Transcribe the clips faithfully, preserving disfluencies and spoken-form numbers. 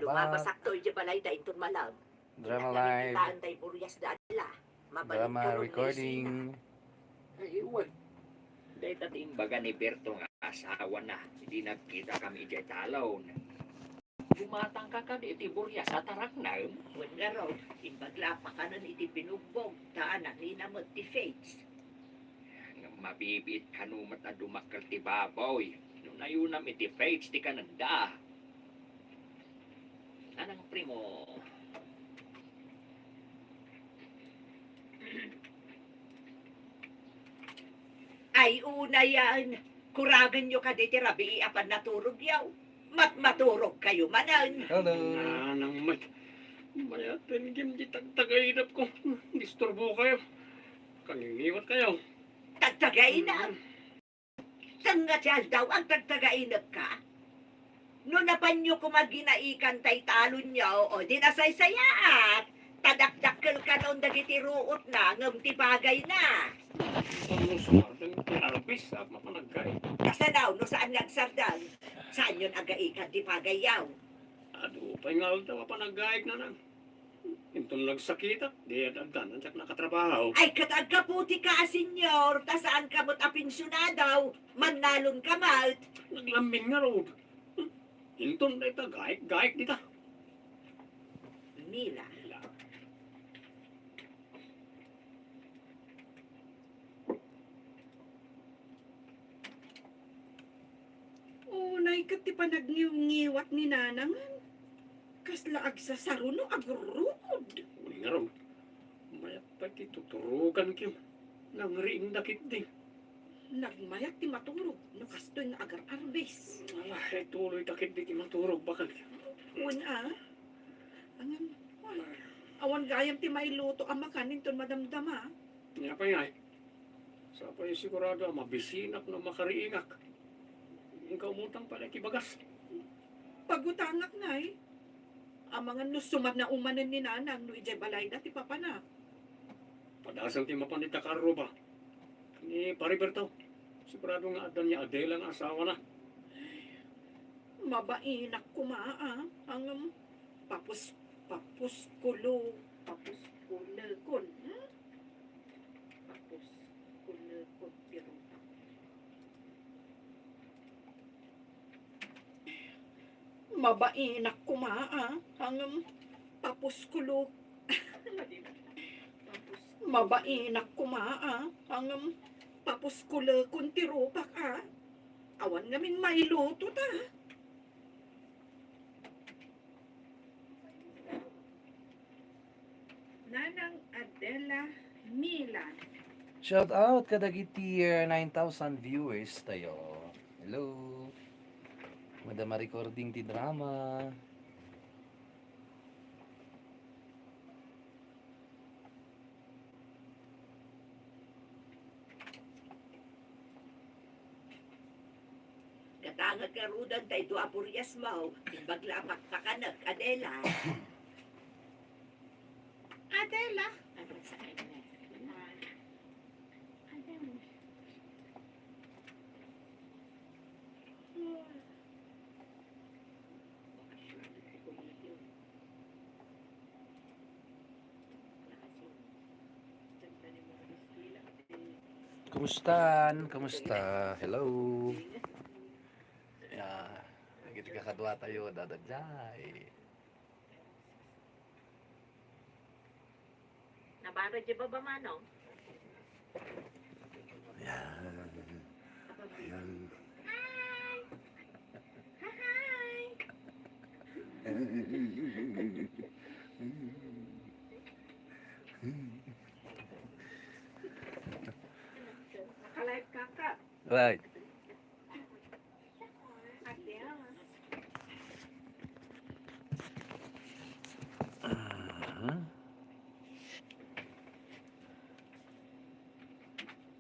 Lumabasakto idiay balayda inton malem. Drama live. Nakita ti Burias da Adela. Mabalin Drama recording. Ay, wen. Dayta ti imbaga ni Berto nga asawana idi nagkitakami idiay talon. Gumatangka kadi iti Burias a taraknem? Wen ngarud, imbag la a pakanen iti binugbog, ta ananina met ti Fates. Ngem mabibiit kano met a dumakkel ti baboy no nayunam iti Fates ti kanenda. Nanang, primo. Ay, unayen, kuragenyo kadi ti rabii a pannaturogyo. Matmaturogkayo manen. Hello. Nanang met. Mayaten gim di tagtagainepko. Disturbokayo. Kangingiwatkayo. Tagtagainep? Mm. Tengnga ti aldaw, agtagtagainepka? No napanyo koma ginaikan tay talonyo, o di nasaysayaat, ta dakdakkel kanon dagiti ruotna ngem ti bagayna. Ano sa akin, ti arbis, at mapanagay. Kasano, no saan nga agsardeng? Saanyon agaikan ti bagayyo? Adu pay nga aldaw a panagayek, nanang. Inton nagsakitak, di ad-addan diak nakatrabaho. Ay, ket agkaputika a senior, ta saanka met a pensionado, mannalonka met. Naglamin ngarud. Inton dayta, gaik-gaik dita. Mila. Mila. Unay ket ti panagniwngiwat ni Nanangen. Kasla agsasaro no agruod. Wen ngarud, mayat pay ti tuturogan ken nangriingda ketdi. Nagmayat ti maturog no kastoy nga agar-arbis. Ala, ay tuloy ta ketdi ti maturog, baket. Wen a. Ngem, ay, awan gayam ti mailuto a makan inton madamdama. Apay ngay? Sapay sigurado a mabisinak no makariingak. Inka umutang pay ti bagas. Pagutangak ngay. Amangan no sumanao manen ni Nanang no idiay balayda ti papana. Padasan ti mapan ita karro ba? Ni Pari Berto. Sigurado nga adda ni Adela nga asawana. Mabainak koma a, ngem papus-, papuskulo-, papuskulekon, hmm? Papuskulekon ti rupak. Mabainak koma a, ngem papuskulo-, mabainak koma a, ngem papuskulekon ti rupak a. Awan ngamin mailuto ta. Nanang Adela Milan. Shout out kadagiti, uh, nine thousand viewers tayo. Hello. Madama recording ti drama. Gatangek ngaruden tay dua a Buriasmo, imbag la a pakpakanek, Adela. Adela? Adela. Kumusta? Kumusta? Hello. Ya, dagiti kakadua tayo, dadadjay. Nabara di baba, Manong? Ayan. Ayan. Hi! Hi! Naka-live ka, Kap? Right. Aha.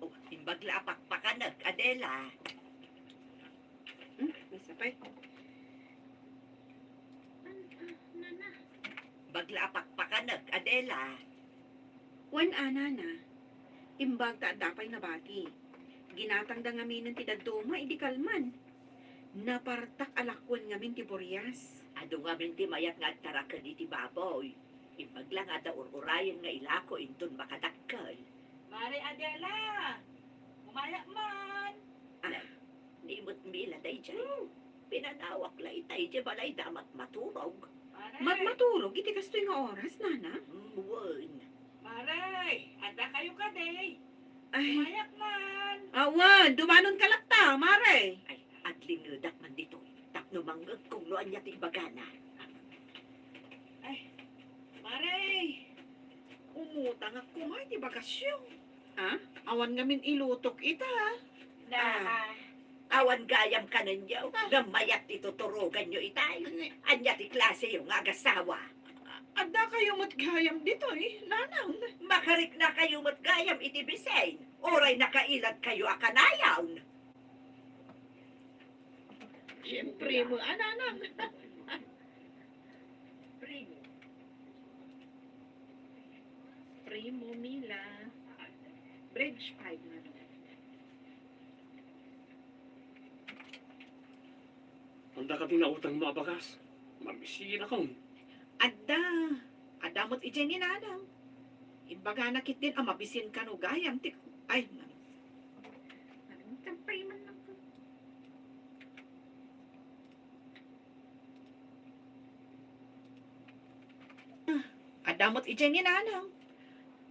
Oh, imbag la a pakpakanek, Adela. Hmm, may sapay. An-, ah, nana. Imbag la a pakpakanek, Adela. Wen a, nana, imbag ta adda pay nabati. Ginatangda ngaminen ti dadduma idi kalman. Napartak a lakuen ngamin ti Burias. Adu ngamin ti mayat nga agtaraken iti baboy. Imbag la nga adda ur-urayen nga ilako inton makadakkel. Mare Adela, umayak man. Ah, ni met Mila daydiay. Hmm. Pinanawak la itay idiay balayda a matmaturog. Mare. Matmaturog iti kastoy nga oras, Nana? Mm, wen. Mare, adda kayo kadi? Ay. Umayak man. Awan, dumanon ka latta, Mare. Ay, aglingedak man ditoy tapno mangngegko no ania ti ibagana. Ay, Mare, umutangak koma iti bagasyo. Ah? Awan ngamin ilutok ita. Na. Ah. Awan gayam kanenyo, ah, ngem mayat ti tuturoganyo itay. Ania ti klaseyo nga agasawa? Adda kayo met gayam ditoy, Nanang. Makarikna kayo met gayam iti bisin, uray nakailad kayo a kanayon. Siyempre mo, a, Nanang. Primo. Primo Mila. Bridge five na naman. Anda ka ti nautang mo a bagas? Mabisinak. Adda. Adda met idiay ni Nanang. Imbagana ketdin a mabisin kano gayam ti, ay, Nanang. Nanang, kampay man lang ko. Adda met idiay ni Nanang.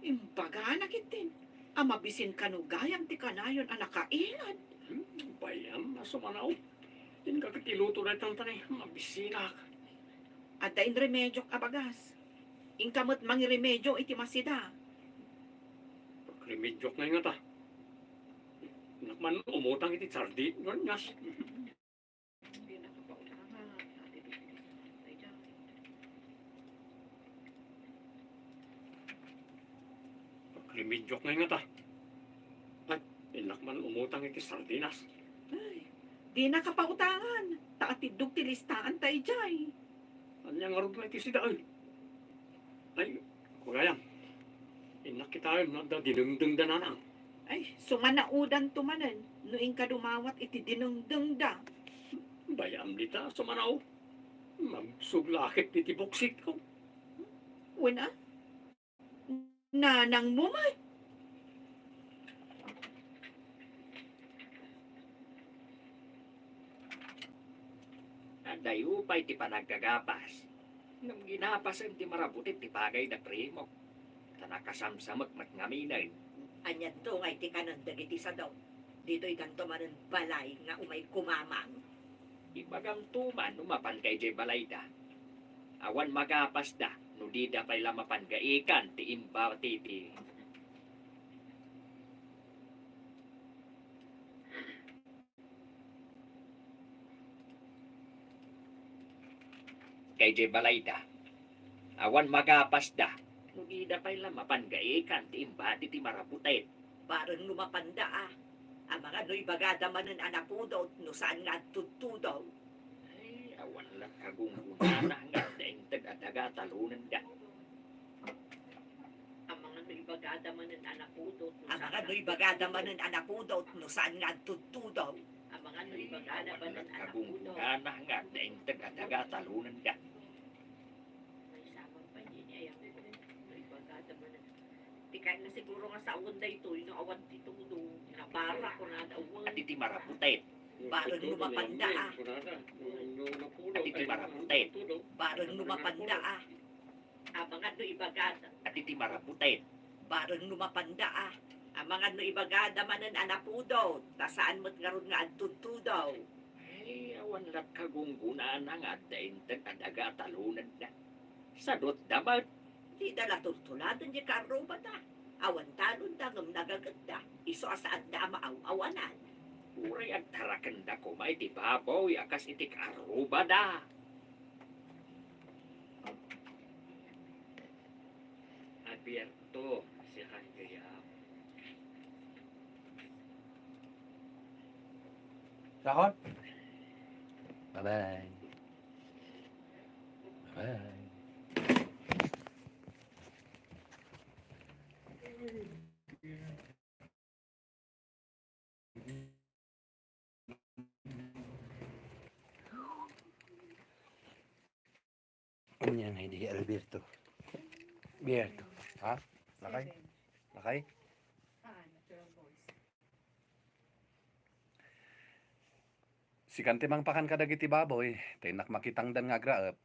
Imbagana ketdin a mabisin kano gayam ti kanayon a nakailad. Hmm, bayam, a sumanaw. Inka ket iluto daytan ta ni, mabisinak. Adda inremediok a bagas. Inka met mangiremedio iti masida. Remediok ngay ngata. Innak man umutang iti sardinas. Remediok ngay ngata. Ay, innak man umutang iti sardinas. Ay, dina ka pautangan, ta atiddog ti listaan ta idiay. Ania ngarud nga iti sida, ay? Ay, kagayam. Innak kitaen no adda dinengdengda, Nanang. Ay, sumanaudanto manen no inka dumawat iti dinengdengda. Bayam dita, sumanao. Magsuglaket iti buksikko. Wen a? Nanangmo met. Adayo pay ti panagkagapas. Ngem ginapasen ti marabutit ti bagay da Primo. Ta nakasamsamek met ngaminen. Anianto nga iti kanen dagiti sadot? Ditoydanto manen balay nga umay kumamang. Ibagamto man no mapanka idiay balayda. Awan magapasda no dida pay la mapan gaikan ti imbati ti kay diay balayda. Awan magapasda no dida pay la mapan gaikan ti imbati ti marabutit. Bareng no mapanda a. Amangan no ibagada manen a napudot no saan nga agtudtudaw. Ay, awan la kagunggonana nga adda inted a daga a talonenda. Amangan no ibagada manen a napudot no saan nga agtudtudaw. Amangan no ibagada manen a napudot no saan nga agtudtudaw. Amangan no ibagada manen a napudot. Awan la kagunggonana nga adda inted a daga a talonenda. Maysa man pay dini ay ammo no ibagada manen. Ti kayatna siguro nga sawen daytoy no awan ti tudo. Nabara kunada, wen. Adda ti marabutit. Bareng no mapanda a. Adda ti marabutit. Bareng no mapanda a. Amangan no ibagada. Adda ti marabutit. Bareng no mapanda a. Amangan no ibagada manen a napudot, ta saan met ngarud nga agtudtudaw. Ay, awan la kagunggonana nga adda inted a daga a talonenda. Sadotda met. Dida la tultuladen diay kaarrubada. Awan talonda ngem nagagetda. Isu a saanda a maaw-awanan. Uray agtarakenda koma iti baboy a kas iti kaarrubada. Abierto, sikan gayam. Sahod? Bye-bye. Bye-bye. Ania nga idi Alberto? Alberto. Ha? Lakay? Lakay? Ah, natural voice. Sikan ti mangpakan kadagiti baboy, ta innak makitangdan nga agraep.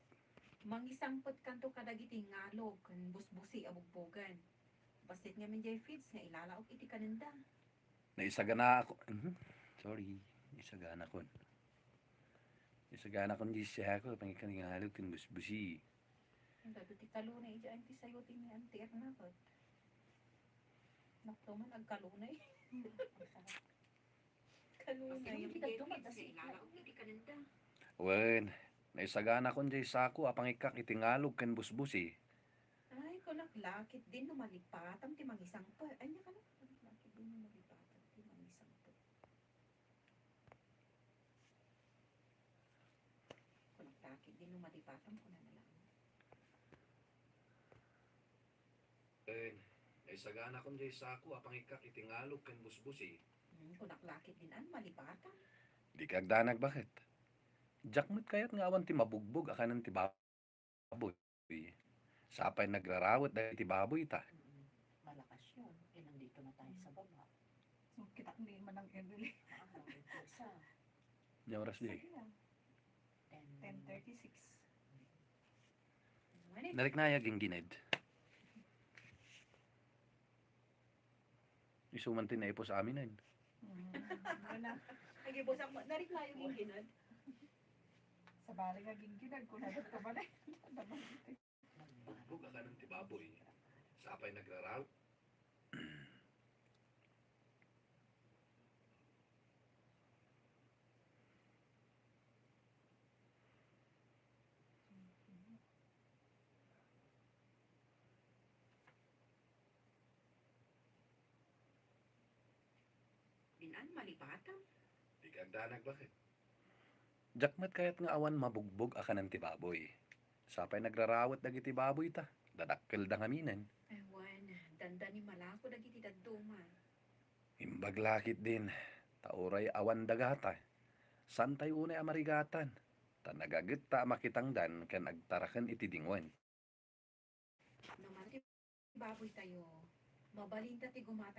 Mangisangpetkanto kadagiti ngalog ken busbusi a bugbogen. Bassit ngamin diay feeds nga ilalaok iti kanenda. Naisagana ako, mhm. Sorry, isaganakon. Isaganakon diay siako, pangikan ngalog ken busbusi. Ang dado ti kalunay, diyan ti sayo ti ni Auntie Erna, ket. Nakto man, agkalunay. Kalunay. Wen, naisaganakon diay sako a pangikkak iti ngalog ken busbusi. Ay, kunak lakit din no malipatam ti mangisangpet. Anya ka na? Kunak lakit din no malipatam ti mangisangpet. Kunak lakit din no malipatam, kuna na lang. Wen, naisaganakon diay sako a pangikkak iti ngalog ken busbusi. Hmm, kunak lakit din an malipatam. Dika agdanag, baket? Diak met kayat nga awan ti mabugbog a kanen ti baboy. Sapay nagrarawet dagiti baboy ta. Mm, malakas yun. Eh, nandito na tayo sa baba. So, kita ni Manang Emily. Ah, ang puwersa. Ania oras diay? Sige na. Ten. Ten thirty-six. Nariknayag ing gined. Isu man ti naipos aminen. Mm, wala. Nagibusak mo. Nariknayag ing gined. Sabali nga gingginag ko na ka ba na. Bugbog a kanen ti baboy. Sapay nagraraw. Din-an malipatam. Dika agdanag, baket? Diak met kayat nga awan mabugbog a kanen ti baboy. Sapay nagrarawet dagiti baboy ta, dadakkelda ngaminen. Awan, dandani malako dagiti dadduma. Imbag lakit din, ta uray awan dagata, saantay unay a marigatan, ta nagagetta a makitangdan ken agtaraken iti dingwen. No mano ti baboy tayo, mabalinta ti gumata